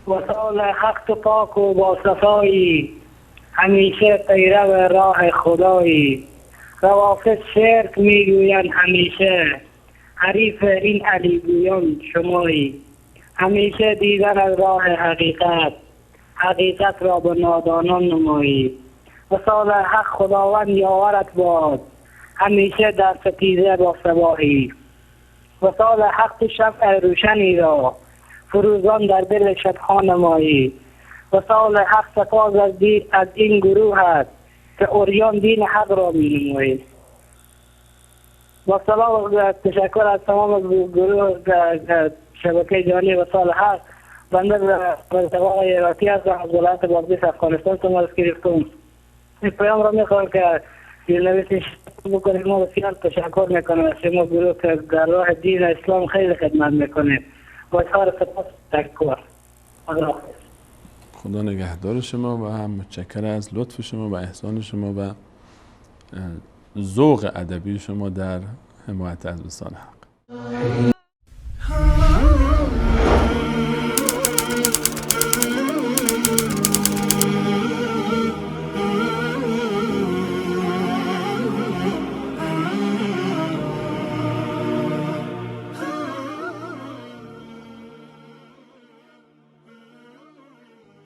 وصال حق تو پاک و با صفایی، همیشه پیرو راه خدایی. روافض شرک میگویند همیشه، حریف این علی گویان شمایی. همیشه دیدن از راه حقیقت، حقیقت را به نادانان نمایی. وصال حق خداوند یاورت باد، همیشه در ستیزه با سباهی. وصال حق تو شمع روشنی را، فروزان در دل شبها نمایی. وصال حق سپاس از این گروه هست که عریان دین حق را می نمایی. با سلام و تشکر از تمام گروه شبکه جهانی وصال حق. بنده به ایراتی هستم از ولایت بادغیس افغانستان تماس گرفتم. این پیام را میخوام که زیرنویسش بکنید. ما بسیار تشکر میکنم از شما گروه که در راه دین اسلام خیلی خدمت میکنید. با اظهار سپاس تشکر. خدا نگهدار شما و هم متشکر از لطف شما و احسان شما و ذوق ادبی شما در حمایت از وصال حق.